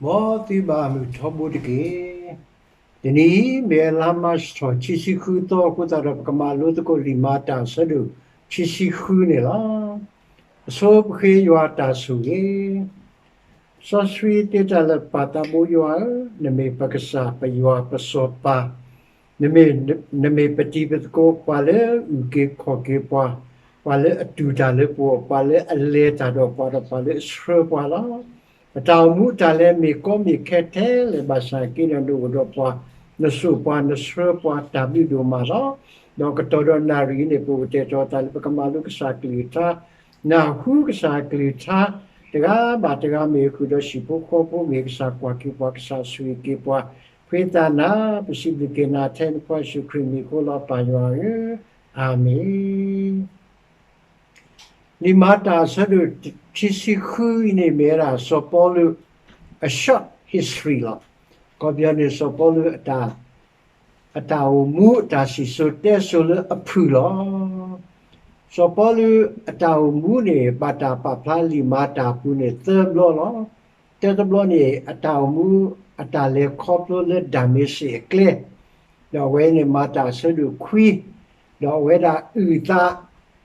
မ်သုဘၣ်မုာ်ထီဘိတက့ၢ်. တနံၤအံၤ မ့ၢ်ဝဲလါမၢ်ၡး ခံဆံဃုသီအဃိသတးဒီး ပကမၤလိသကိးလံာ်မၤတၢ်အဆၢဒိၣ်ခံဆံဃုန့ၣ်လီၤ. အဆိပဃ့ယွၤတၢ်ဆိၣ်ဂ့ၤ, စီဆှံသ့တၢ်လၢ ပၢ်သးဘိယွၤဧၢ, နမ့ၢ်ပကစၢ်ပယွၤပစီၤပၤ, နမ့ၢ်ပတံၤပသကိး ပှၤလၢအအုၣ်က့ၤခီၣ်က့ၤပှၤ, ပှၤလၢအတူၢ်တၢ်လၢပဂီၢ်, ပှၤလၢအလဲၤတၢ်ဒီးပှၤဒီး ပှၤလၢအဆှၢပှၤလီၤ. ပတၢ်အိၣ်မူတၢ်လဲၤမ့ၢ်ကီမ့ၢ်ခဲထဲလဲၣ် ဘၣ်ဆၣ်က့န့ၣ် နအိၣ်ဒီးပှၤ, နဆိၣ်ပှၤ နဆှၢပှၤ တၢ်ဘျုးဒိၣ်မးလီၤ. ဒီးကတီၢ်ဒီးနၣ်ရံၣ်အံၤန့ၣ် ပအိၣ်ကတဲာ်ကတီၤသးလၢပကမၤလိကစၢ်ကလုၢ်ကထါ, နၢ်ဟူကစၢ်ကလုၢ်ကထါ, တဂၤဘၣ်တဂၤမ့ၢ်ဃုာ်ဒီးဟံၣ်ဖိဃီဖိမ့ၢ် ကစၢ်ကွၢ်က့ၤပှၤ ကစၢ်ဆိၣ်ဂ့ၤက့ၤပှၤ, ဖှံသးနၤ, ပစံးဘျုးက့ၤနၤထဲနဖိယ့ၣ်ၡူးခရံာ်မံၤအဃိလီၤ ပၢ်ယွၤဧၢ, အၤမ့ၣ်. လံာ်မၤတၢ်အဆၢဒိၣ်ခံဆံဃုအံၤန့ၣ် မ့ၢ်ဝဲဒၣ်စီၤပီလူး a short history လီၤ. အခီပညီန့ၣ် စီၤပီလူး အတၢ်အိၣ်မူအတၢ်စံၣ်စိၤတဲစိၤလၢအဖုၣ်လီၤ. စီၤပီလူးအတၢ်အိၣ်မူန့ၣ် ဘၣ်တၢ်ပာ်ဖျါလံာ်မၤတၢ်အပူၤန့ၣ်သၢဘျီလီၤ. တၢတဘျီန့ၣ် အတၢ်အိၣ်မူ အတၢ်လဲၤခီဖျိလၢဒၤမ့းစ့းအကျဲ, ဒီးအဝဲန့ၣ်မၤတၢ်အဆၢဒိၣ်ခွံ, ဒီးအဝဲဒၣ်အုၣ်သး,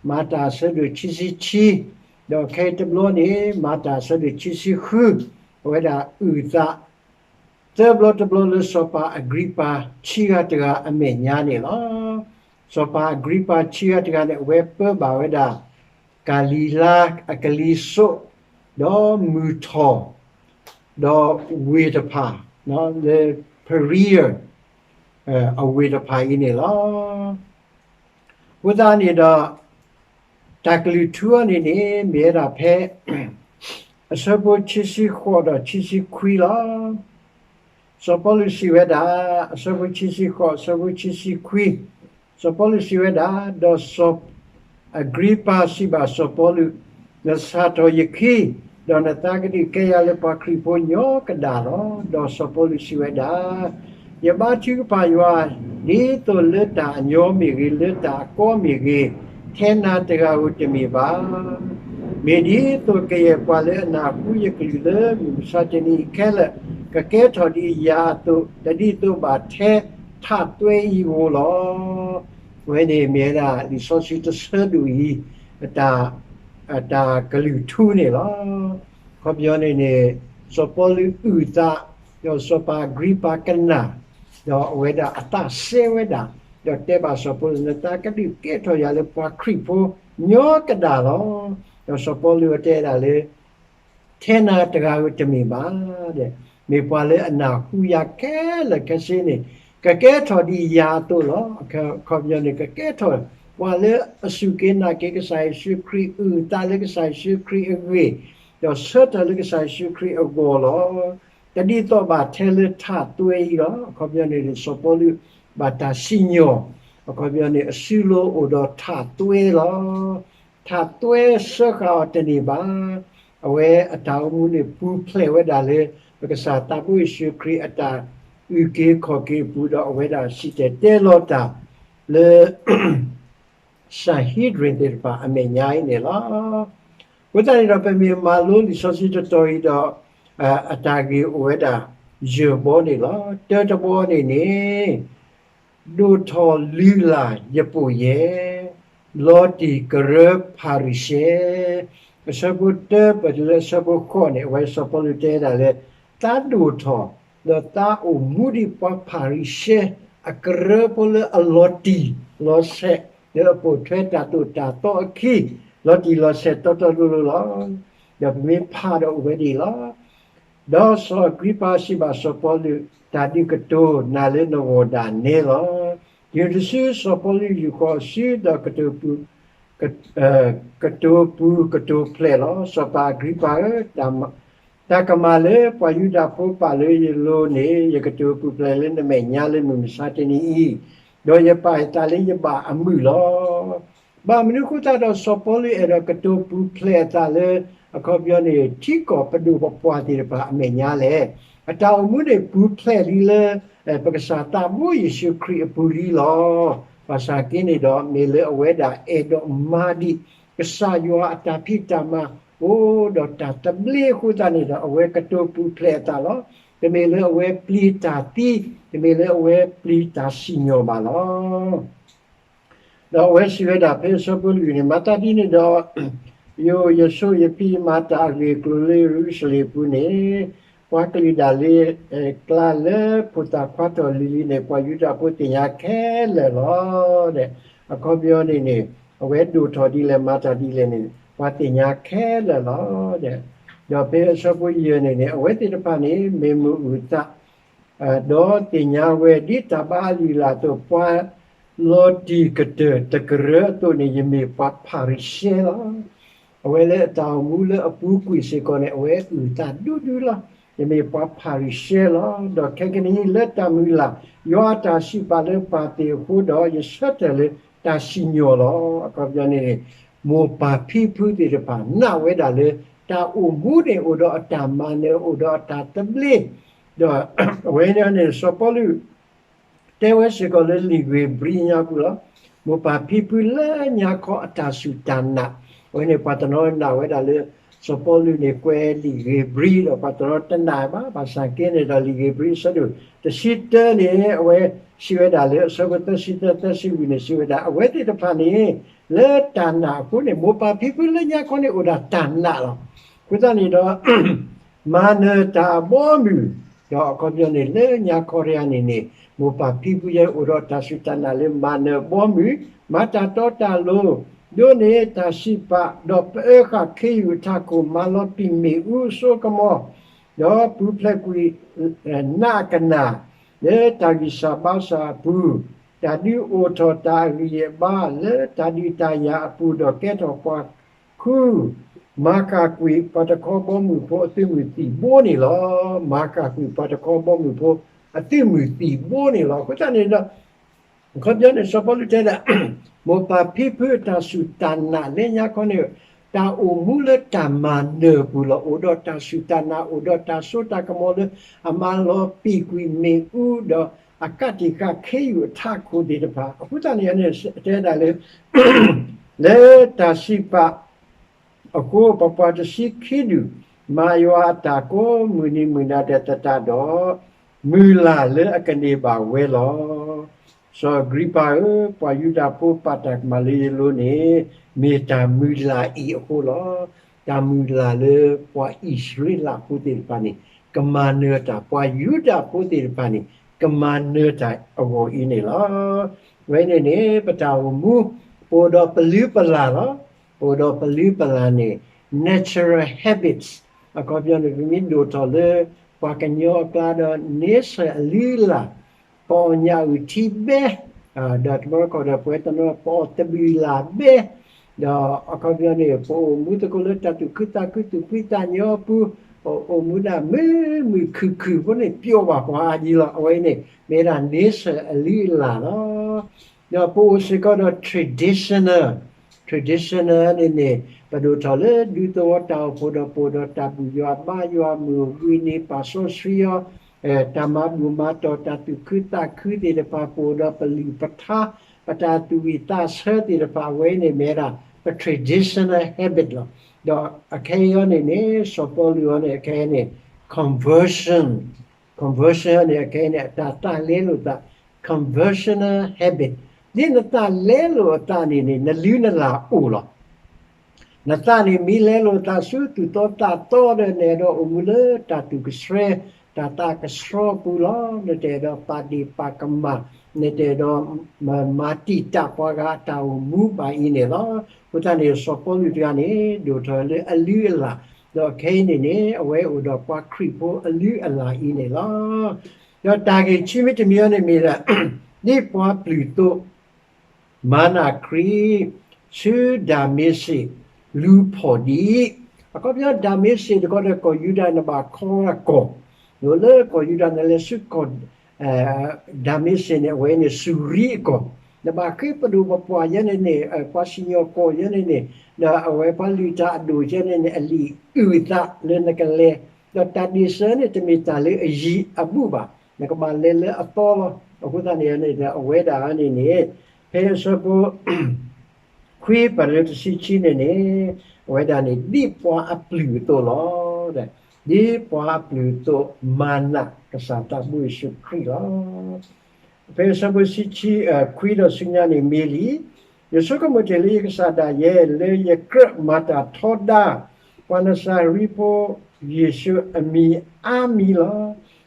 မၤတၢ်အဆၢဒိၣ်ခံဆံခံ, ဒီးခဲအံၤတဘျီန့ၣ် မၤတၢ်အဆၢဒိၣ်ခံဆံဃု, အဝဲဒၣ်အုၣ်သး သၢဘျီတဘျီလၢစီၤပၤအဂံၤပၤခံဂၤတဂၤအမဲာ်ညါန့ၣ်လီၤ. စီၤပၤအဂံၤပၤခံဂၤတဂၤန့ၣ် အဝဲပၢဘၣ်ဝဲဒၣ် ကၤလံၤလါအကလံၤစိး, ဒီးမုၢ်ထီၣ်, ဒီးဝ့ၢ်တဖၣ်, လၢ Perea အဝ့ၢ်တဖၣ်အံၤန့ၣ်လီၤ. အဃိသတးန့ၣ်ဒီး တၢ်ကလုၢ်ထူအံၤန့ၣ်န့ၣ် မ့ၢ်ဝဲဒၣ်ဖဲ အဆၢဖိခံဆံဃိးဒီးခံဆံခွံလီၤ. စီၤပီလူးစံးဝဲဒၣ်, အဆၢဖိခံဆံဃိး, အဆၢဖိခံဆံခွံ, စီၤပီလူးစံးဝဲဒၣ်, ဒီးစီၤအဂံၤပၤစံးဘၣ်စီၤပီလူး, နစးထီၣ်ယခံ, ဒီးနသးကဒုးကဲယၤလၢပှၤခရံာ်ဖိညီကဒၣ်လီၤ. ဒီးစီၤပီလူးစံးဝဲဒၣ်, ယဘါထုကဖၣ်ယွၤ, ဒ်သိးလၢတၢ်အညီမ့ၢ်ဂ့ၤ, လၢတၢ်အကီမ့ၢ်ဂ့ၤ, ထဲနၤတဂၤဧိၤတမ့ၢ်ဘၣ်. မ့ၢ်ဒ်သိးကယဲၢ်ပှၤလၢအနၢ်ဟူယကလုၢ်လၢမုၢ်မဆါတနံၤအံၤခဲလၢာ် ကကဲထီၣ်ဒ်ယၤအသိး, တဒ်သိးဘၣ်ထဲထးသွဲအံၤဧိၤလီၤ. အဝဲန့ၣ်မ့ၢ်ဝဲဒၣ်လံာ်စီဆှံတဆၢဒိၣ်အံၤ အတၢ်ကလုၢ်ထူန့ၣ်လီၤ. အခီပညီန့ၣ်န့ၣ် စီၤပီလူးအုၣ်သး, ဒီးစီၤပၤအဂံၤပၤကနၣ်, ဒီးအဝဲဒၣ်အသးစဲဝဲဒၣ်, ဒီးတဲဘၣ်စီၤပီလူး, နသးကဒုးကဲထီၣ်ယၤလၢပှၤခရံာ်ဖိညီကဒၣ်လီၤ. ဒီးစီၤပီလူးတဲဒၣ်လၢ ထဲနၤတဂၤဧိၤတမ့ၢ်ဘၣ်, မ့ၢ်ပှၤလၢအနၢ်ဟူယၤခဲလၢာ်ခဲဆ့န့ၣ် ကကဲထီၣ်ဒ်ယၤအသိးလီၤ. အခီပညီန့ၣ် ကကဲထီၣ် ပှၤလၢအစူၢ်က့ၤနာ်က့ၤကစၢ်ယ့ၣ်ၡူးခရံာ်, အုၣ်သးလၢကစၢ်ယ့ၣ်ၡူးခရံာ်အဂ့ၢ်, ဒီးဆၢထၢၣ်လၢကစၢ်ယ့ၣ်ၡူးခရံာ်အဂီၢ်လီၤ. တဒ်သိးဘၣ်ထဲလၢထးသွဲအံၤလီၤ. အခီပညီန့ၣ် စီၤပီလူးဘၣ်တၢ်စံၣ်ညီၣ်, အခီပညီန့ၣ် အစုလိၤအိၣ်ဒီးထးသွဲလီၤ. ထးသွဲစၢဃာ်အီၤတန့ၢ်ဘၣ်. အဝဲအတၢ်အိၣ်မူန့ၣ် ပူၤဖျဲးဝဲဒၣ်လၢ ပကစၢ်သးဘိယ့ၣ်ၡူးခရံာ်အတၢ်အုၣ်က့ၤခီၣ်က့ၤအပူၤ, ဒီးအဝဲဒၣ်စံၣ်တဲၤတဲလီၤတၢ်လၢ စၤဟံးဒြံၣ်သ့ၣ်တဖၣ်အမဲာ်ညါအံၤန့ၣ်လီၤ. အဃိသတးန့ၣ်ဒီး ပမ့ၢ်မၤလိလံာ်စီဆှံတတီၤအံၤဒီး အတၢ်ဂ့ၢ်အိၣ်ဝဲဒၣ် ယဲၢ်ဘီန့ၣ်လီၤ. တၢတဘီန့ၣ်န့ၣ် ဒိၣ်ထီၣ်လုၢ်လၢ်ယပိာ်ယဲၢ်, လီၤတံၢ်ကရၢဖၤရံၤၡဲ, အဆၢဖိတၢပၢၢ်တုၤလၢအဆၢဖိဃိးန့ၣ် အဝဲစီၤပီလူးတဲဒၣ်လၢ သးဒိၣ်ထီၣ် ဒီးသးအိၣ်မူဒ်ပှၤဖၤရံၤၡဲ အကရၢဖိလၢအလီၤတံၢ်လီၤဆဲး လၢအပိာ်ထွဲတၢ်သိၣ်တၢ်သီအခံ လီၤတံၢ်လီၤဆဲးတီတီလိၤလိၤလီၤ. ဒီးပမ့ၢ်ဖးဒီးအိၣ်ဝဲဒ်အံၤလီၤ. ဒီးစီၤအဂြံပၤစံးဘၣ်စီၤပီလူး, တၢ်ဒုးကတိၤနၤလၢနဂီၢ်ဒၣ်နဲလီၤ. တုၤတစုစီၤပီလူးယူာ်ဃီၤအစုဒီး ကတိၤပူၤကတိၤဖျဲးလီၤ. စီၤပၤအဂြံပၤဧၢ, တၢ်ကမၣ်လၢပှၤယူဒၤဖိပာ်လၢယလိၤန့ၣ် ယကတိၤပူၤဖျဲးလၢနမဲာ်ညါလၢမုၢ်မဆါတနံၤအံၤ, ဒီးယပာ်ယသးလၢယဘၣ်အမုာ်လီၤ. ဘၣ်မနုၤအဃိသတးဒီး စီၤပီလူးအဲၣ်ဒိးကတိၤပူၤဖျဲးအသးလၢ အခီပညီန့ၣ် ထံကီၢ်ပဒိၣ်ပပှၢ်သ့ၣ်တဖၣ်အမဲာ်ညါလဲၣ်. အတၢ်အိၣ်မူန့ၣ်ပူၤဖျဲးလံလၢ ပကစၢ်သးဘိယ့ၣ်ၡူးခရံာ်အပူၤလံလီၤ. ဘၣ်ဆၣ်က့န့ၣ်ဒီး မ့ၢ်လၢအဝဲဒၣ်အဲၣ်ဒိးမၤဒံး ကစၢ်ယွၤအတၢ်ဖံးတၢ်မၤ အိၣ်ဒီးတၢ်သဘျ့အဃိသတးန့ၣ်ဒီး အဝဲကတိၤပူၤဖျဲးအသးလီၤ. တမ့ၢ်လၢအဝဲပျံၤတၢ်သံ, တမ့ၢ်လၢအဝဲပျံၤတၢ်စံၣ်ညီၣ်ဘၣ်လီၤ. ဒီးအဝဲစံးဝဲဒၣ်ဖဲအဆၢဖိလွံၢ်န့ၣ်, မၤသးဒ်န့ၣ်ဒီး, ယအိၣ်ယဆိးယဖံးယမၤတၢ်အဂ့ၢ်အကျိၤလၢယရူၤၡလ့ၣ်အပူၤန့ၣ်, ပှၤကလုာ်ဒၣ်လၢ ကျါလၢဖိသၣ်ခွါထီၣ်လံၤလံၤန့ၣ် ပှၤယူဒၤဖိသ့ၣ်ညါခဲလၢာ်လီၤ. ဒီးအခီပညီန့ၣ်န့ၣ် အဝဲဒိၣ်ထီၣ်ဒ်လဲၣ်မၤတၢ်ဒ်လဲၣ်န့ၣ် ပှၤသ့ၣ်ညါခဲလၢာ်လီၤ. ဒီးဖဲအဆၢဖိယဲၢ်န့ၣ်န့ၣ် အဝဲသ့ၣ်တဖၣ်န့ၣ် မ့ၢ်မုာ်အုၣ်သး ဒီးသ့ၣ်ညါဝဲဒ်တၢ်ဘါအလုၢ်အလၢ်အသိး ပှၤလီၤတံၢ်ကတၢၢ်တကရၢအသိးန့ၣ် ယမ့ၢ်ပှၤဖၤရံၤၡဲလီၤ. အဝဲလၢအတၢ်အိၣ်မူလၢအပူၤကွံာ်စ့ၢ်ကီးန့ၣ် အဝဲအုၣ်သးဒူဒူလီၤ. ယမ့ၢ်ပှၤဖၤရံၤၡဲလီၤ. ဒီးခဲကနံၣ်အံၤလၢတၢ်မုၢ်လၢ် ယွၤအတၢ်စံးပာ်လၢပၢ်သ့ၣ်အဃိဒီး ယဆၢထၢၣ်လၢတၢ်စံၣ်ညီၣ်လီၤ. အခီပညီန့ၣ်န့ၣ် မိၢ်ပၢ်ဖံဖုသ့ၣ်တဖၣ် နာ်ဝဲဒၣ်လၢ တၢ်အိၣ်မူန့ၣ် အိၣ်ဒီးအတၢ်မၤနၢၤ အိၣ်ဒီးအတၢ်သဘျ့, ဒီးအဝဲန့ၣ်န့ၣ် စီၤပီလူး တဲဝဲစ့ၢ်ကီးလၢလံာ်ဧ့ၤဘြံၤညါပူၤလီၤ. မိၢ်ပၢ်ဖံဖုလၢညါခီအတၢ်စူၢ်တၢ်နာ်, အဝဲန့ၣ် ပှၤတနီၤနာ်ဝဲဒၣ်လၢ စီၤပီလူးန့ၣ် ကွဲးလံာ်ဧ့ၤဘြံၤဒီး ပှၤတနီၤတနာ်ဘၣ်, ဘၣ်ဆၣ်က့န့ၣ်ဒီး လံာ်ဧ့ၤဘြံၤအဆၢဒိၣ်တဆံတၢန့ၣ် အဝဲစံးဝဲဒၣ်လၢ အဆၢဖိသၢဆံသၢ သၢဆံလွံၢ်န့ၣ် စံးဝဲဒၣ် အဝဲသ့ၣ်တဖၣ်န့ၣ် လၢတၢ်နာ်အဃိန့ၣ် မိၢ်ပၢ်ဖံဖုလၢညါခီန့ၣ် အိၣ်ဒၣ်တၢ်နာ်လီၤ. အဃိသတးန့ၣ်ဒီး မၤနၢၤတၢ်အဘီအမုၢ်, ဒီးအခီပညီန့ၣ် လၢညါခီတဂၤန့ၣ်န့ၣ် မိၢ်ပၢ်ဖံဖုယဲအိၣ်ဒီးတၢ်စူၢ်တၢ်နာ်လၢ မၤနၢၤဘီမုၢ်, မၤတၢ်တီတၢ်လိၤ, ဒိးန့ၢ်တၢ်စံးပာ်, ဒီးပအၢဃာ်ခ့ယုၢ်အထးခိၣ်, မၤလီၤပံာ်မ့ၣ်အူအစိကမီၤ, ဒီးပူၤဖျဲးကွံာ် နးကနၣ် လၢတၢ်ဂံၢ်စၢ်ဘါစၢ်အပူၤ, တၢ်ဒုးအိၣ်ထီၣ်တၢ်အဂံၢ်အဘါ လၢတၢ်ဒုးတၢ်ယၤအပူၤ, ဒီးကဲထီၣ်ပှၤ ခူ, မၤဃၣ်ကွံာ်ပှၤတခီဘီမုၢ်ဖိအသုးမုၢ်သံၣ်ဘိန့ၣ်လီၤ. မၤဃၣ်ကွံာ်ပှၤတခီဘီမုၢ်ဖိအသုးမုၢ်သံၣ်ဘိန့ၣ်လီၤ. အဃိသတးန့ၣ်ဒီး အခီပညီန့ၣ် စီၤပီလူးတဲဒၣ် မိၢ်ပၢ်ဖံဖုအတၢ်စူၢ်တၢ်နာ်လၢညါခီန့ၣ် တၢ်အိၣ်မူလၢတၢ်မၤနၢၤအပူၤလီၤ. အိၣ်ဒီးတၢ်စူၢ်တၢ်နာ် အိၣ်ဒီးတၢ်စိတၢ်ကမီၤလၢအမၤလီၤပံာ်ကွံာ်မ့ၣ်အူ ဒီးအကးတံာ်ဃာ်ခ့ယုၢ်အထးခိၣ်သ့ၣ်တဖၣ် အဃိသတးန့ၣ်န့ၣ် တဲဒၣ်လၢ လၢတၢ်စံးပာ်အဃိ ပပှၤတဆံခံဒူၣ် မၤယွၤအတၢ်ကိးမုၢ်နံၤမုၢ်နၤဒီးသတးဒီး မုၢ်လၢ်လၢအကန့ၢ်ဘၣ်ဝဲလီၤ. စီၤအဂြံၤပၤဧၢ, ပှၤယူဒၤဖိပာ်တၢ်ကမၣ်လၢယလိၤန့ၣ် မ့ၢ်တၢ်မုၢ်လၢ်အံၤအဃိလီၤ. တၢ်မုၢ်လၢ်လၢပှၤအံၣ်စရ့လးဖိသ့ၣ်တဖၣ်န့ၣ် ကမၤနၢၤတၢ်, ပှၤယူဒၤဖိသ့ၣ်တဖၣ်န့ၣ် ကမၤနၢၤတၢ်အဂီၢ်အံၤန့ၣ်လီၤ. ဝဲန့ၣ်န့ၣ် ပတၢ်အိၣ်မူ ပအိၣ်ဒီးပလုၢ်ပလၢ်လီၤ. ပအိၣ်ဒီးပလုၢ်ပလၢ်န့ၣ် natural habits အခီပညီန့ၣ် ပမ့ၢ်ဒိၣ်ထီၣ်လၢ ပှၤကညီအကျါဒီး nature အလုၢ်အလၢ် ပအီၣ်ညၣ်အုၣ်ထံဘဲ, ဒီးတဘျီခီၣ်ဒီးပဝဲတနီၤ ပအီၣ်တဘုၣ်လၢ်ဘဲ, ဒီးအခီပညီန့ၣ် ပအိၣ်မူသကိးလၢတၢ်သူၣ်ခုသးခု သူၣ်ဖှံသးညီအပူၤ, ပအိၣ်မူဒၣ်မုာ်မုာ်ခုၣ်ခုၣ်ဖိန့ၣ် ပျီဘၣ်ပှၤအါဒံးလီၤ. အဝဲအံၤန့ၣ် မ့ၢ်ဒၣ် nature အလုၢ်အလၢ်လီၤ. ဒီးပအိၣ်စ့ၢ်ကီးဒီး traditional, traditional န့ၣ်န့ၣ် ပဒိၣ်ထီၣ်လၢဒူသဝီတၢ်အိၣ်ဖှိၣ်ဒီး ပအိၣ်ဒီးတၢ်ဘူၣ်ယွၤဘါယွၤ မုၢ်ဝံၤန့ၣ် ပာ်စီဆှံအီၤ, တၢ်မၤဘူၣ်မၤတီၢ် တၢ်သူၣ်ခုသးခုသ့ၣ်တဖၣ် ပအိၣ်ဒီးပလုၢ်ပထါ, ပတၢ်သူၣ်ဝံၣ်သးဆၢသ့ၣ်တဖၣ် အဝဲအံၤန့ၣ်မ့ၢ်ဒၣ် ပ traditional habit လီၤ. ဒီးအခဲအံၤအီၤန့ၣ်န့ၣ် စီၤပီလူးအီၤန့ၣ် အခဲအံၤန့ၣ် conversion, conversion န့ၣ် အခဲအံၤန့ၣ် အတၢ်သးလဲလိာ်သး, conversional habit ဒ်နသးလဲလိာ်အသးန့ၣ်န့ၣ် နလုၢ်နလၢ်အိၣ်လီၤ. နသးန့ၣ် မ့ၢ်လဲလိာ်သးဆူသူၣ်သီသးသီဒီး နအဲၣ်ဒိးအိၣ်မူလၢတၢ်သူၣ်ကဆှဲ တၢ်သးကဆှီပူၤလီၤ. နတအဲၣ်ဒိးပာ်ဒ့ၣ်ပာ်ကမၣ်, နတအဲၣ်ဒိး မၤတံာ်တာ်ပှၤဂၤအတၢ်အိၣ်မူဘၣ်အံၤန့ၣ်လီၤ. အဃိသတးန့ၣ် စီၤပီလူးတဂၤန့ၣ် ဒိၣ်ထီၣ်လၢအလုၢ်အလၢ်, ဒီးခဲအံၤန့ၣ်န့ၣ် အဝဲအိၣ်ဒီးပှၤခရံာ်ဖိအလုၢ်အလၢ်အံၤန့ၣ်လီၤ. ဒီးတၢ်ဂ့ၢ်ခံမံၤတမံၤအံၤန့ၣ်မ့ၢ်ဒၣ် ဒ်ပှၤပျုၢ်သိး မၤနၢ်ခရံာ် ဆူဒၤမ့းစ့း လူၤဖီၣ်ဒံး, အခီပညီဒၤမ့းစ့းတခီဒီးကီၢ်ယူဒၤ နဘၣ်ခီဝဲဒၣ်ကီၢ်, လၢကီၢ်ယူဒၤ နလဲၤဆူကီၢ် ဒၤမ့းစ့းန့ၣ် အဝဲန့ၣ်စူၤရံအကီၢ်, နဘၣ်ဃ့ပဒိၣ်ပပှၢ်ယဲန့ၣ်န့ၣ် ပှၤစံၣ်ညီၣ်ကွီၢ်ယဲန့ၣ်န့ၣ် ဒီးအဝဲပှၤလုၢ်တၢ်အဒိၣ်ယဲန့ၣ်န့ၣ် အလံာ်အုၣ်အသးလၢနကလဲၤ, ဒီးတၢ်ဒ့ၣ်စၢၤန့ၣ် တမ့ၢ်တၢ်လၢအယံၤအဘူၣ်ဘၣ်, နကဘၣ်လဲၤလၢအသီလီၤ. အဃိသတးန့ၣ်န့ၣ် အဝဲဒၣ်န့ၣ်န့ၣ် ဖဲအဆၢဖိ ခွံပၢၢ်လၢတဆံခံန့ၣ်န့ၣ် အဝဲဒၣ်န့ၣ် ဒ်ပှၤအပျုၢ်အသိးလီၤ. ဒ်ပှၤအပျုၢ်အသိး မၤနး ကစၢ်သးဘိယ့ၣ်ၡူးခရံာ်လီၤ. ဖဲအဆၢဖိဆံ ခွံဒီးဆူညါန့ၣ် မ့ၢ်လံ, ယဆိကမိၣ်တ့ၢ်လၢယကစၢ်ဒၣ်ယဲ လၢယကြၢးမၤတၢ်ထီဒါ ပှၤနၤစၤရ့းဖိ ယ့ၣ်ၡူးအမံၤအါမံၤလီၤ.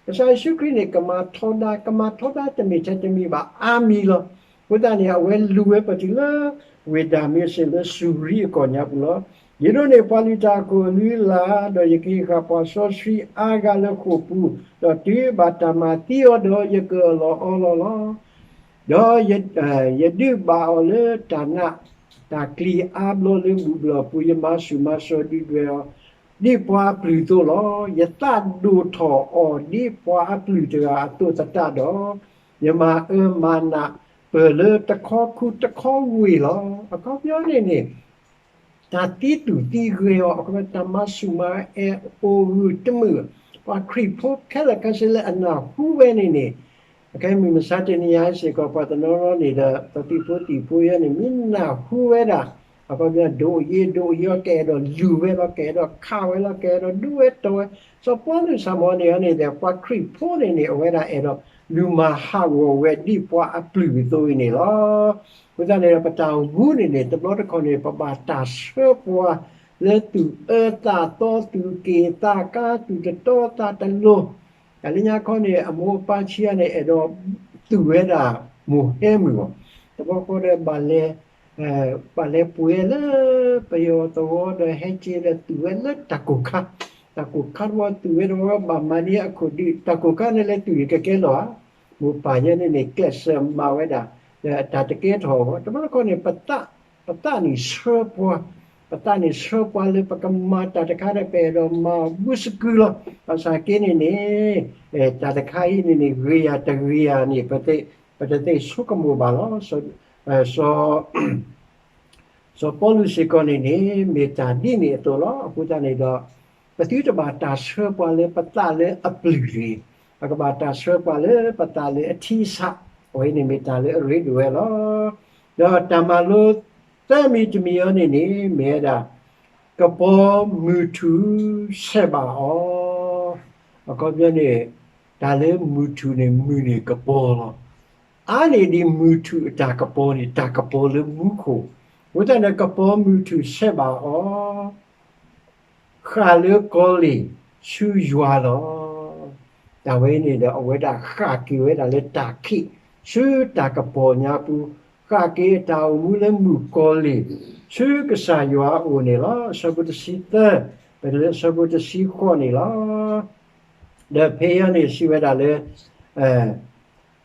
ကစၢ်ယ့ၣ်ၡူးခရံာ်န့ၣ် ကမၤထီဒါ, ကမၤထီဒါတမ့ၢ်ထဲတမံၤဘၣ် အါမံၤလီၤ. အဃိသတးန့ၣ် အဝဲလူၤဝဲပတုၤလၢ ဝ့ၢ်ဒၤမ့းစ့းလၢစူၤရံအကီၢ်ညါပူၤလီၤ. ယဒိးန့ၢ်ပှၤလုၢ်တၢ်အခိၣ်အလုၢ်အလၢ်, ဒီးယကဟ့ၣ်ဃာ်ပှၤစီဆှံအါဂၤလၢဃိာ်ပူၤ, ဒီးတုၤဘၣ်တၢ်မၤသံအီၤဒီး ယကအၢၣ်လီၤအီလီၤလီၤ. ဒီးယဒုးဘၣ်အီၤလၢတၢ်နးတၢ်ကျံၤအါဘျီလၢဘူၣ်ဘျီၣ်ပူၤ, ယမၤဆူၣ်မၤစိးဒုၣ်ဒွဲၣ်အီၤ ဒ်ပှၤအပျုၢ်အသိးလီၤ. ယသးဒိၣ်ထီၣ်အီၤဒ်ပှၤအပျုၢ်တဂၤအသိးသတးဒီး, ယမၤအၢမၤနးပၢၢ်လၢတခီခူတခီဝ့ၢ်လီၤ. အခီပညီန့ၣ်န့ၣ် တၢ်သံသူၣ်သံဂဲၤအီၤ, အခီပညီ တၢ်မၤဆူၣ်မၤအဲၣ်အိၣ်ဂုာ်တမုာ်, ပှၤခရံာ်ဖိခဲလၢာ်ခဲဆ့လၢအနၢ်ဟူဝဲန့ၣ်န့ၣ်, အခဲမုၢ်မဆါတနံၤညါစ့ၢ်ကီး ပှၤတနီၤနီၤန့ၣ်ဒီး ပှၤသုးဖိသံၣ်ဖိယဲန့ၣ် မ့ၢ်နၢ်ဟူဝဲဒၣ်, အခီပညီ ဒိးယ့ဒိးယီ ကအဲၣ်ဒိးလူၤဝဲလီၤ, ကအဲၣ်ဒိးခးဝဲလီၤ, ကအဲၣ်ဒိးဒုးဝဲတီၢ်ဝဲ, စီၤပီလူးစီၤစီၤမိၤန့ၣ်န့ၣ်ဒီး ပှၤခရံာ်ဖိန့ၣ်န့ၣ် အဝဲဒၣ်အဲၣ်ဒိးလူၤမၤဟးဂီၤဝဲဒ်ပှၤအပျုၢ်အသိးအံၤန့ၣ်လီၤ. အဃိသတးန့ၣ်ဒီး ပတၢ်အိၣ်မူန့ၣ်န့ၣ် တဘျီတခီၣ်န့ၣ် ပဘၣ်တၢ်ဆှၢပှၤလၢသူၣ်အၢသးသီ, သူၣ်က့ၣ်သးကါ, သူၣ်တတီသးတလိၤ, တၢ်လၢညါခီန့ၣ် အမိၢ်အပၢ်ဆံးအါန့ၣ် အဲၣ်ဒိးသူၣ်ဝဲဒၣ်မိၢ်ဟဲမုၢ်ဂီၢ်, တဘျီဃီဒီး ဘၣ်လဲၤပှဲၤလၢပယီၤသဝီဒီး ဟဲက့ၤဒီးသူၣ်ဝဲလၢတၢ်ကိၢ်ခါ, တၢ်ကိၢ်ခါတဝီ သူၣ်ဝဲတဝီ ဘၣ်မၤန့ၢ်အခိၣ်ဒုး, တၢ်ကိၢ်ခါန့ၣ်လဲၤသူၣ်န့ၣ် ကကဲလီၤဧါ. မိၢ်ပၢ်ယဲန့ၣ်န့ၣ် ကျဲးစၢးမၤဝဲဒၣ် ဒီးတၢ်တကဲထီၣ်အဂီၢ်, တဘျီတခီၣ်န့ၣ် ပသးန့ၣ်ဆှၢပှၤ, ပသးန့ၣ်ဆှၢပှၤလၢပကမၤတၢ်တခါဒီး ပအဲၣ်ဒိးမၤအီၤဘုစကုလီၤ. ဘၣ်ဆၣ်က့န့ၣ်န့ၣ် တၢ်တခါအံၤန့ၣ်န့ၣ် ဂ့ၤယၤတဂ့ၤယၤန့ၣ် ပတသ့ဆိကမိၣ်ဘၣ်လီၤ. စီၤပီလူးစ့ၢ်ကီးန့ၣ်န့ၣ် မ့ၢ်တၢ်ဒ်န့ၣ်အသိးလီၤ. အဃိသတးန့ၣ်ဒီး ပသုတဘၣ်တၢ်ဆှၢပှၤလၢပသးလၢအပျုၢ်တဂ့ၤ, ပကဘၣ်တၢ်ဆှၢပှၤလၢပသးလၢအထံအဆး, အဝဲန့ၣ်မ့ၢ်တၢ်လၢအရ့ဒိၣ်ဝဲလီၤ. ဒီးတၢ်မၤလိသၢမံၤတမံၤအံၤန့ၣ်န့ၣ် မ့ၢ်ဝဲဒၣ် ကပီၤမုၢ်ထူၣ်ဆဲးဘၣ်အီၤ, အခီပညီန့ၣ် တၢ်လၢမုၢ်ထူၣ်န့ၣ် မုၢ်န့ၣ်ကပီၤလီၤ. အါန့ၢ်ဒံးမုၢ်ထူၣ်အတၢ်ကပီၤန့ၣ် တၢ်ကပီၤလၢမူခိၣ်, အဃိသတးန့ၣ် ကပီၤမုၢ်ထူၣ်ဆဲးဘၣ်အီၤ ဃၣ်လၢကီၤလ့ၢ်ဆူယွၤလီၤ. တၢ်ဝဲန့ၣ်ဒီး အဝဲဒၣ်ဃၣ်က့ၤဝဲဒၣ်လၢတၢ်ခံး ဆူတၢ်ကပီၤညါပူၤ, ဃၣ်က့ၤအတၢ်အိၣ်မူလၢမုၣ်ကီၤလ့ၢ် ဆူကစၢ်ယွၤအအိၣ်န့ၣ်လီၤ. အဆၢဖိတဆံသၢ ပလၢအဆၢဖိတဆံဃိးန့ၣ်လီၤ. ဒီးဖဲအံၤန့ၣ်စံးဝဲဒၣ်လၢ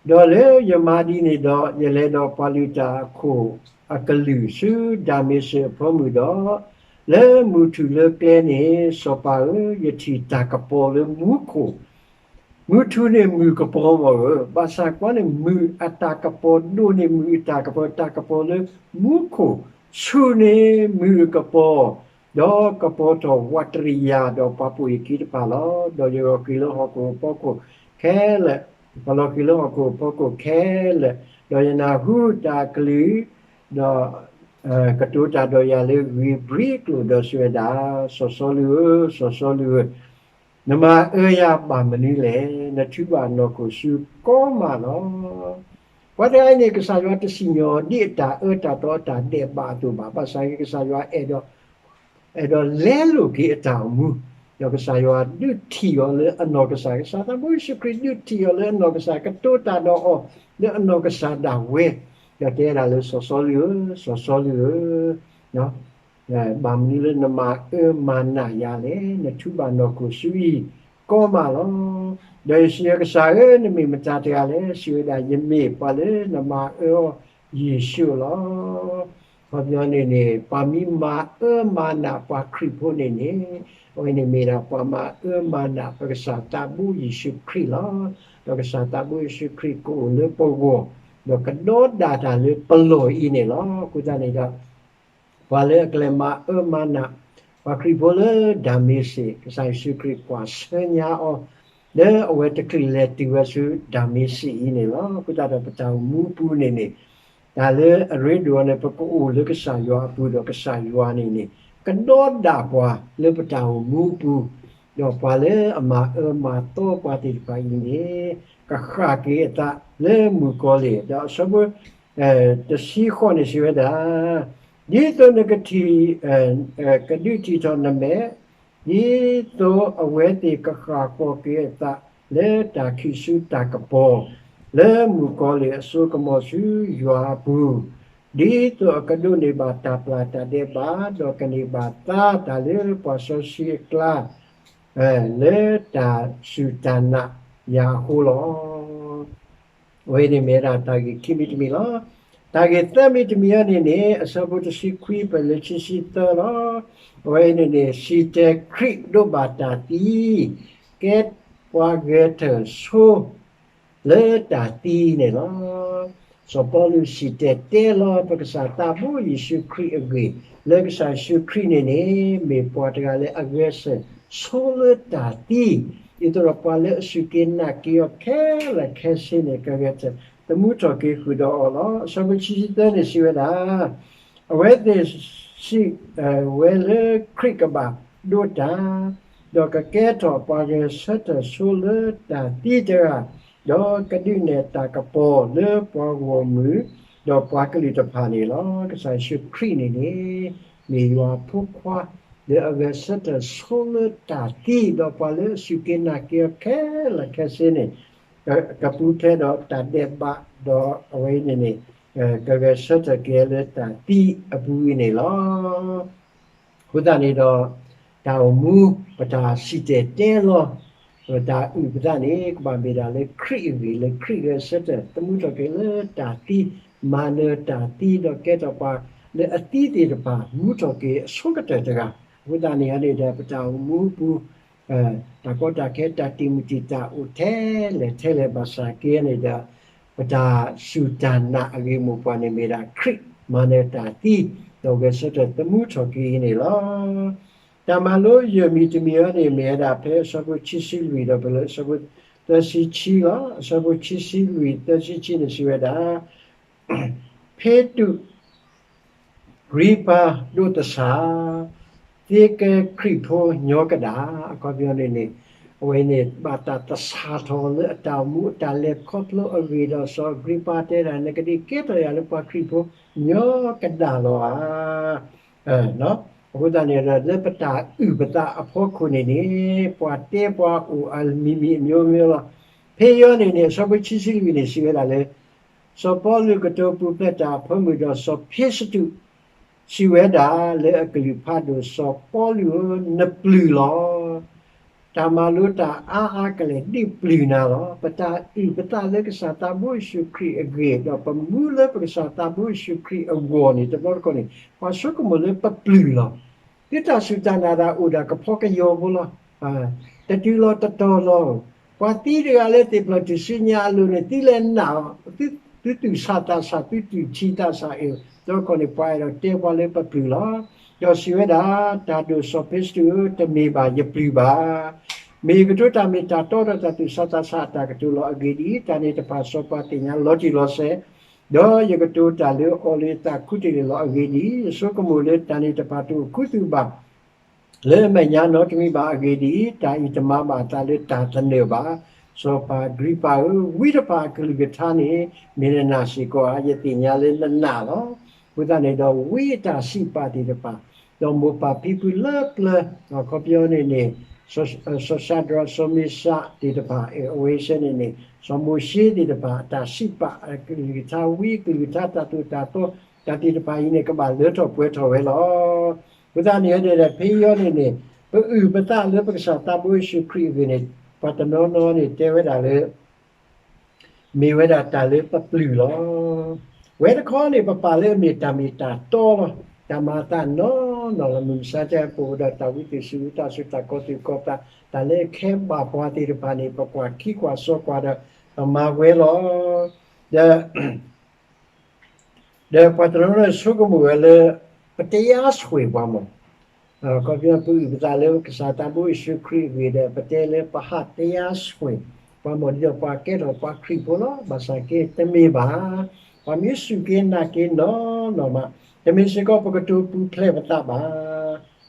ဒီးလၢယမၤဒ်န့ၣ်ဒီး ယလဲၤဒီးပှၤလုၢ်တၢ်အခိၣ်အကလုာ်ဆူဒၤမ့းစ့းအဖၢမုၢ်ဒီး, လၢမုၢ်ထူၣ်လၢကျဲန့ၣ် စီၤပၤဧၢ, ယထံၣ်တၢ်ကပီၤလၢမူခိၣ်, မုၢ်ထူၣ်န့ၣ်မုၢ်ကပီၤမ့ၢ်ဧၢ, ဘၣ်ဆၣ်ကွၢ်န့ၣ် မုၢ်အတၢ်ကပီၤဒိၣ်န့ၢ်မုၢ်အတၢ်ကပီၤ, တၢ်ကပီၤလၢမူခိၣ်, ဆူၣ်န့ၢ်မုၢ်အကပီၤ, ဒီးကပီၤထီၣ်ဝးတရံးယၤဒီးပှၤပိာ်ယခံတဖၣ်လီၤ. ဒီးယလီၤဃံၤလၢဟီၣ်ခိၣ်အဖီခိၣ်ခဲလၢာ်, ပလီၤဃံၤလၢဟီၣ်ခိၣ်အဖီခိၣ်ခဲလၢာ်, ဒီးယနၢ်ဟူတၢ်အကလုၢ်, ဒီး ကတိၤတၢ်ဒီးယၤလၢဂ့ၤဘှံးကျိာ်ဒီးစံးဝဲဒၣ်, စီၤစီလူးဧၢ, စီၤစီလူးဧၢ, နမၤအၢယၤဘၣ်မနုၤလဲၣ်. နထုးဘၣ်နီၢ်ခိၣ်ဆူကီမးလီၤ. ပှၤတဂၤအံၤန့ၣ် ကစၢ်ယွၤတစံၣ်ညီၣ်ဒံးအတၢ်အၢတၢ်သီအတၢ်ဒဲးဘးအသိးဘၣ်. ဘၣ်ဆၣ်က့ ကစၢ်ယွၤအဲၣ်ဒိး အဲၣ်ဒိးလဲလိာ်က့ၤအတၢ်အိၣ်မူ, ဒီးကစၢ်ယွၤဒုးထံၣ်အီၤလၢအနီၢ်ကစၢ်, ကစၢ်သးဘိယ့ၣ်ၡူးခရံာ်ဒုးထံၣ်အီၤလၢအနီၢ်ကစၢ်, ကတိၤတၢ်ဒီးအီၤလၢအနီၢ်ကစၢ်ဒၣ်ဝဲ, ဒီးတဲဒၣ်လၢစီၤစီလူးဧၢ, စီၤစီလူးဧၢ, ဘၣ်မနုၤလၢနမၤအၢမၤနးယၤလဲၣ်. နထုးဘၣ်နီၢ်ခိၣ်ဆူအံၤကီမးလီၤ. ဒီးယစံးအီၤ, ကစၢ်ဧၢ, နမ့ၢ်မတၤတဂၤလဲၣ်. စံးဝဲဒၣ်, ယမ့ၢ်ပှၤလၢနမၤအၢအီၤယ့ၣ်ၡူးလီၤ. အခီပညီန့ၣ်န့ၣ် ပှၤမ့ၢ်မၤအၢမၤနးပှၤခရံာ်ဖိန့ၣ်န့ၣ်, အဝဲန့ၣ်မ့ၢ်ဒၣ်ပှၤမၤအၢမၤနးပကစၢ်သးဘိယ့ၣ်ၡူးခရံာ်လီၤ. ဒီးကစၢ်သးဘိယ့ၣ်ၡူးခရံာ်ကအိၣ်လၢပဂီၢ်, ဒီးကဒီဒၣ်တၢ်လၢပလီၢ်အံၤန့ၣ်လီၤ. အဃိသတးန့ၣ်ဒီး ပှၤလၢအကလဲၤမၤအၢမၤနး ပှၤခရံာ်ဖိလၢဒၤမ့းစ့း, ကစၢ်ယ့ၣ်ၡူးခရံာ်ကွၢ်ဆၢညါအီၤ လၢအဝဲတချုးလဲၤတုၤဝဲဆူဒၤမ့းစ့းအံၤန့ၣ်လီၤ. အဃိသတးဒီးပတၢ်အိၣ်မူပူၤန့ၣ်န့ၣ်, တၢ်လၢအရ့ဒိၣ်အီၤန့ၣ် ပကအိၣ်လၢကစၢ်ယွၤအပူၤ ဒီးကစၢ်ယွၤန့ၣ်န့ၣ် ကဒီးဒၣ်ပှၤလၢပတၢ်အိၣ်မူအပူၤ, ဒီးပှၤလၢအမၤအၢမၤသီပှၤသ့ၣ်တဖၣ်အံၤန့ၣ် ကဃၣ်က့ၤအသးလၢမုၣ်ကီၤလံၢ်, ဒီးအဆၢဖိ တဆံဃိးန့ၣ်စံးဝဲဒၣ်, ဒ်သိးနကထံၣ်, ကဒုးထံၣ်ထီၣ်နမဲာ်, ဒ်သိးအဝဲသ့ၣ်ကဃၣ်ဃီၤက့ၤအသးလၢတၢ်ခံးဆူတၢ်ကပီၤ, လၢမုၣ်ကီၤလံၢ်အစိကမီၤဆူယွၤအပူၤ, ဒ်သိးအကဒိးန့ၢ်ဘၣ်တၢ်ပျၢ်တၢ်ဒဲးဘး, ဒီးကန့ၢ်ဘၣ်သါတၢ်လၢပှၤစီဆှံအကျါ လၢတၢ်စူၢ်တၢ်နာ်ယၤအဃိလီၤ. အဝဲန့ၣ်မ့ၢ်ဝဲဒၣ်တၢ်ဂ့ၢ်ခံမံၤတမံၤလီၤ. တၢ်ဂ့ၢ်သၢမံၤတမံၤအံၤန့ၣ်န့ၣ် အဆၢဖိတဆံခွံပၢၢ်လၢခံဆံသၢလီၤ. အဝဲအံၤန့ၣ်န့ၣ် စံၣ်တဲၤခရံာ်ဒိးဘၣ်တၢ်သံ, ကဲပှၤဂဲၤထၢၣ်ဆိ လၢတၢ်သံန့ၣ်လီၤ. စီၤပီလူးစံၣ်တဲၤတဲလီၤပကစၢ်သးဘိယ့ၣ်ၡူးခရံာ်အဂ့ၢ်, လၢကစၢ်ယ့ၣ်ၡူးခရံာ်န့ၣ်န့ၣ် မ့ၢ်ပှၤတဂၤလၢအဂဲၤဆၢထၢၣ်ဆိလၢတၢ်သံ, ဒ်သိးဒီးပှၤလၢအစူၢ်က့ၤနာ်က့ၤအီၤခဲလၢာ်ခဲဆ့န့ၣ် ကဂဲၤဆၢထၢၣ်သမူထီၣ်က့ၤဃုာ်ဒီးအီၤလီၤ. အဆၢဖိခံဆံသၢန့ၣ်စံးဝဲဒၣ်, အဝဲသ့ၣ်စံးဝဲလၢခရံာ်ကဘၣ်ဒိးတၢ်, ဒီးကကဲထီၣ်ပှၤဂဲၤဆၢထၢၣ်ဆိလၢတၢ်သံတဂၤ, ဒီးကဒုးနဲၣ်တၢ်ကပီၤလၢပှၤဂီၢ်မုၢ်, ဒီးပှၤကလုာ်တဖၣ်န့ၣ်လီၤ. ကစၢ်ယ့ၣ်ၡူးခရံာ်န့ၣ်န့ၣ် မ့ၢ်ယွၤဖိခွါ လၢအဂဲၤဆၢထၢၣ်ဆိလၢတၢ်သံ, ဒီးပှၤလၢအစူၢ်က့ၤနာ်က့ၤအီၤခဲလၢာ်ခဲဆ့န့ၣ် ကပူၤဖျဲးဒီးတၢ်ဒဲးဘး, ဒီးအဝဲအံၤန့ၣ်န့ၣ် ကဂဲၤဆၢထၢၣ်က့ၤလၢတၢ်သံအပူၤအံၤန့ၣ်လီၤ. အဃိသတးန့ၣ်ဒီး တၢ်အိၣ်မူ ပတၢ်စံၣ်တဲၤတဲလီၤ ပတၢ်အုၣ်ပသးန့ၣ် ကဘၣ်မ့ၢ်ဒၣ်လၢခရံာ်အဂ့ၢ်, လၢခရံာ်ဂဲၤဆၢထၢၣ်သမူထီၣ်က့ၤလၢတၢ်သံ, မၤနၢၤတၢ်သံ, ဒီးကဲထီၣ်ပှၤလၢအသံသ့ၣ်တဖၣ် မူထီၣ်က့ၤအဆိကတၢၢ်တဂၤ. အဃိသတးန့ၣ်န့ၣ်ဒီး ပတၢ်အိၣ်မူအပူၤ တၢ်ကီတၢ်ခဲ တၢ်တံာ်မုၢ်တံာ်တာ်အိၣ်ထဲလဲၣ်ထဲလဲၣ်ဘၣ်ဆၣ်က့န့ၣ်ဒီး ပတၢ်စူၢ်တၢ်နာ်အဂ့ၢ်မိၢ်ပှၢ်န့ၣ်မ့ၢ်ဒၣ်ခရံာ် မၤနၢၤတၢ်သံ, ဒီးဂဲၤဆၢထၢၣ်သမူထီၣ်က့ၤအံၤန့ၣ်လီၤ. တၢ်မၤလိယဲၢ်မံၤတမံၤအံၤန့ၣ် မ့ၢ်ဝဲဒၣ်ဖဲအဆၢဖိခံဆံလွံၢ်ဒီးဖဲလၢအဆၢဖိသၢဆံခံလီၤ. အဆၢဖိခံဆံလွံၢ်သၢဆံခံန့ၣ်စံးဝဲဒၣ် ဖ့တူး အြံပၤဒိးသဆၣ်, သ့ကဲခရံာ်ဖိညီကဒၣ်, အခီပညီန့ၣ်န့ၣ် အဝဲန့ၣ် ဘၣ်တၢ်သဆၣ်ထီၣ်လၢအတၢ်အိၣ်မူအတၢ်လဲၤခီဖျိအဂ့ၢ်ဒီး စီၤအဂြံပၤတဲဒၣ် နကဒုးကဲထီၣ်ယၤလၢပှၤခရံာ်ဖိညီကဒၣ်လီၤဧါ. အဃိသတးန့ၣ်ဒီး လၢပတၢ်အုၣ်ပသးအဖီခိၣ်န့ၣ်န့ၣ် ပှၤတဲပှၤအိၣ်အမံၤမံၤအမျိုးမျိုးလီၤ. ဖဲအံၤန့ၣ်န့ၣ် အဆၢဖိခံဆံလွံၢ်န့ၣ် စံးဝဲဒၣ်လၢ စီၤပီလူးကတိၤပူၤဖျဲးတၢ်အဖၢမုၢ်ဒီး စီၤဖ့စတူး စံးဝဲဒၣ်လၢအကလုၢ်ဖးဒိၣ် စီၤပီလူးဧၢ, နပျုၢ်လီၤ. တၢ်မၤလိတၢ်အါအါကလဲာ်ဒ်ပျုၢ်နၤလီၤ. ပတၢ်အုၣ်ပသးလၢကစၢ်သးဘိယ့ၣ်ၡူးခရံာ်အဂ့ၢ် ဒီးပမူလၢပကစၢ်သးဘိယ့ၣ်ၡူးခရံာ်အဂီၢ်န့ၣ် တဘျီတခီၣ်န့ၣ် ပှၤဆိကမိၣ်လၢပပျုၢ်လီၤ. သုတၢ်စူၢ်တၢ်နာ်တၢ်အိၣ်ဒၣ်ကဖီကယီၤဖိလီၤ. တတုၤလီၤတတီၤလီၤ. ပှၤသံတဂၤလၢသ့ၣ်ဖျၢၣ်ထူၣ်စုညါအလိၤန့ၣ် သုလဲၤနာ်အီၤ, သုသူၣ်ဆးသးဆး သုသူၣ်ဆးသးဆးအံၤ တဘျီတခီၣ်န့ၣ် ပှၤအဲၣ်ဒိးတဲပှၤလၢပပျုၢ်လီၤ. ဒီးစံးဝဲဒၣ် တၢ်ဒိၣ်စီၤဖ့စတူးဧၢ, တမ့ၢ်ဘၣ်ယပျုၢ်ဘၣ်. မ့ၢ်ယကတိၤတၢ်မ့ၢ်တၢ်တီဒီးတၢ်သူၣ်ဆးသးဆးအတၢ်ကတိၤလီၤ. အဂ့ၢ်ဒ်အံၤ, တၢ်န့ၣ်တဖၣ်စီၤပၤသ့ၣ်ညါလီၤတံၢ်လီၤဆဲး, ဒီးယကတိၤတၢ်လၢအီၤလၢယသးခူတလ့ၢ်လီၤ. အဂ့ၢ်ဒ်အံၤ, ယဆိကမိၣ်လၢတၢ်န့ၣ်တဖၣ်တအိၣ်ခူသူၣ်ဘၣ် လၢအမဲာ်ညါနီတမံၤဘၣ်. အဂ့ၢ်ဒ်အံၤ, တၢ်အံၤတမၤဘၣ်အသးလၢတၢ်သနၢၣ်ဘၣ်. စီၤပၤအဂြံပၤဧၢ, ဝံတဖၣ်အကလုၢ်ကထါန့ၣ် မ့ၢ်နနာ်စ့ၢ်ကီးဧါ. ယသ့ၣ်ညါလၢနနာ်လီၤ. အဃိသတးန့ၣ်ဒီး ဝံအတၢ်စံးပာ်သ့ၣ်တဖၣ်, ဒီးမိၢ်ပၢ်ဖံဖုလၢပျၢၤ, အခီပညီန့ၣ်န့ၣ် စီၤၡဒြး စီၤမ့ၡးသ့ၣ်တဖၣ်, အဝဲဆဲန့ၣ်န့ၣ် စီၤမိၤၡ့သ့ၣ်တဖၣ် အတၢ်စံးပာ်အကလုၢ်ကထါ, ဝံအကလုၢ်ကထါ တၢ်သိၣ်တၢ်သီ တၢ်သ့ၣ်တဖၣ်အံၤန့ၣ် ကဘၣ်လၢထီၣ်ပှဲၤထီၣ်ဝဲလီၤ. အဃိသတးန့ၣ်ဒီး ဖဲအံၤန့ၣ်န့ၣ် ပအုၣ်ပသးလၢပကစၢ်သးဘိယ့ၣ်ၡူးခရံာ်အဂ့ၢ်န့ၣ် ပှၤတနီၤနီၤန့ၣ် တဲဝဲဒၣ်လၢ မ့ၢ်ဝဲဒၣ်တၢ်လၢပပျုၢ်လီၤ. ဝဲတခီန့ၣ် ပပာ်လၢအမ့ၢ်တၢ်မ့ၢ်တၢ်တီလီၤ. တၢ်မၤအသးနီၢ်နီၢ်လီၤ. မုၢ်မဆါတခီ ပအိၣ်ဒီးတၢ်ဝံသးစူၤ ဝံသးစူၤ တၢ်ကီသးကီသး တၢ်လၢအခဲဘၣ်ပှၤသ့ၣ်တဖၣ်န့ၣ် ပကွၢ်ခံကွၢ်စီကွၢ်ဒီး ပမၤဝဲလီၤ. ဒီး ဒီးပှၤတနီၤနီၤဆိကမိၣ်ဝဲလၢ ပတရားစွဲပှၤမၢ်, အခီပညီ ပအုၣ်ပသးလၢကစၢ်သးဘိယ့ၣ်ၡူးခရံာ်အဂ့ၢ်ဒီး ပတဲလၢပဟးတရားစွဲပှၤမၢ် ဒ်သိးပှၤကဲထီၣ်ပှၤခရံာ်ဖိလီၤ. ဘၣ်ဆၣ်က့ တမ့ၢ်ဘၣ်. ပှၤမ့ၢ်စူၢ်က့ၤနာ်က့ၤနီၢ်နီၢ်မး, တမ့ၢ်စ့ၢ်ကီးပကတိၤပူၤဖျဲးပသးဘၣ်.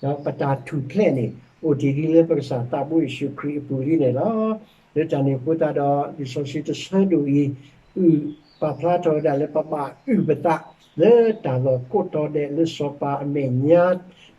ဒီးပတၢ်ထူၣ်ဖျဲးန့ၣ် အိၣ်တ့ၢ်ဒ်လၢပကစၢ်သးဘိယ့ၣ်ၡူးခရံာ်အပူၤလံန့ၣ်လီၤ. လၢတၢ်န့ၣ်အဃိသတးဒီး လံာ်စီဆှံတဆၢဒိၣ်အံၤ အုၣ်ပာ်ဖျါထီၣ်ဝဲဒၣ်လၢပဘၣ်အုၣ်ပသး လၢတၢ်လီၢ်ကိးတီၤဒဲးလၢစီၤပၤအမဲာ်ညါ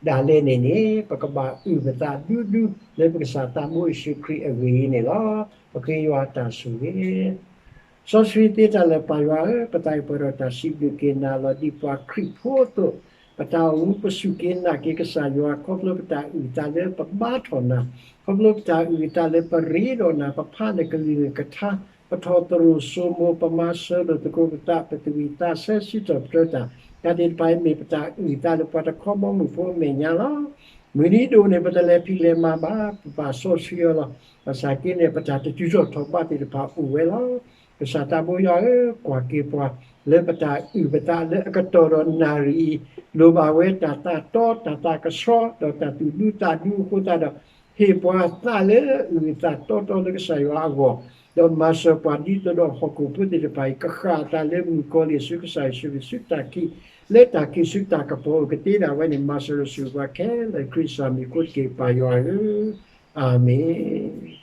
ဒၣ်လဲာ်န့ၣ်န့ၣ် ပကဘၣ်အုၣ်ပသးဒူဒူလၢပကစၢ်သးဘိယ့ၣ်ၡူးခရံာ်အဂ့ၢ်အံၤန့ၣ်လီၤ. ပဃ့ယွၤတၢ်ဆိၣ်ဂ့ၤ စီဆှံသ့တၢ်လၢာ်ပၢ်ယွၤဧၢ, ပသးအံၤပှဲၤဒီးတၢ်စံးဘျုးက့ၤနၤလီၤ. ဒ်ပှၤခရံာ်ဖိအသိး ပတၢ်အိၣ်မူပစူၢ်က့ၤနာ်က့ၤကစၢ်ယွၤ ခီဖျိပတၢ်အုၣ်အသးလၢပဘါထီၣ်နၤ, ခီဖျိပတၢ်အုၣ်အသးလၢပရ့ဒီးနၤ, ပဖးနကလုၢ်နကထါ, ပထီၣ်သရိာ်စိမိၤ, ပမၤစၢၤလိာ်သကိးပသး, ပသူၣ်ဝံၣ်သးဆၢစံးထီၣ်ပတြၢၤတၢ်, တၢ်သ့ၣ်တဖၣ်အံၤမ့ၢ်ပတၢ်အုၣ်အသးလၢပှၤတခီဘီမုၢ်ဖိအမဲာ်ညါလီၤ. မုၢ်နံၤဒိၣ်န့ၣ် ပတလဲၤဖံးလဲၤမၤဘၣ်, ပဘၣ်စီဆှံအီၤလီၤ. ဘၣ်ဆၣ်က့န့ၣ် ပတၢ်တတုၤထီၣ်ထီၣ်ဘးသ့ၣ်တဖၣ်အိၣ်ဝဲလီၤ. ကစၢ်သးဘိယွၤဧၢ, ကွၢ်က့ၤပှၤလၢပတၢ်အုၣ်ပသးလၢအကတီၢ်ဒီးနၣ်ရံၣ်အံၤ, လိၣ်ဘၣ်ဝဲတၢ်သးတီတၢ်သးကဆှီ ဒီးတၢ်သူၣ်ဒူသးဒူအဃိသတးဒီး ဟ့ၣ်ပှၤသးလၢအုၣ်အသးတီတီလၢကစၢ်ယွၤအဂီၢ်, ဒီးမၤစၢၤပှၤဒ်သိးဒီးဟီၣ်ခိၣ်ဖိသ့ၣ်တဖၣ်အံၤ ကဃၣ်အသးလၢမုၣ်ကီၤလံၢ်ဆူကစၢ်ယ့ၣ်ၡူးခရံာ်ဆူတၢ်ခံး, လၢတၢ်ခံးဆူတၢ်ကပီၤအိၣ်ကသ့ဒၣ်ဝဲန့ၣ် မၤစၢၤလိာ်ဆိၣ်ဂ့ၤပှၤခဲလၢာ် ခရံာ်စၢ်မံၤအဃိတက့ၢ် ပၢ်ယွၤဧၢ, အၤမ့ၣ်.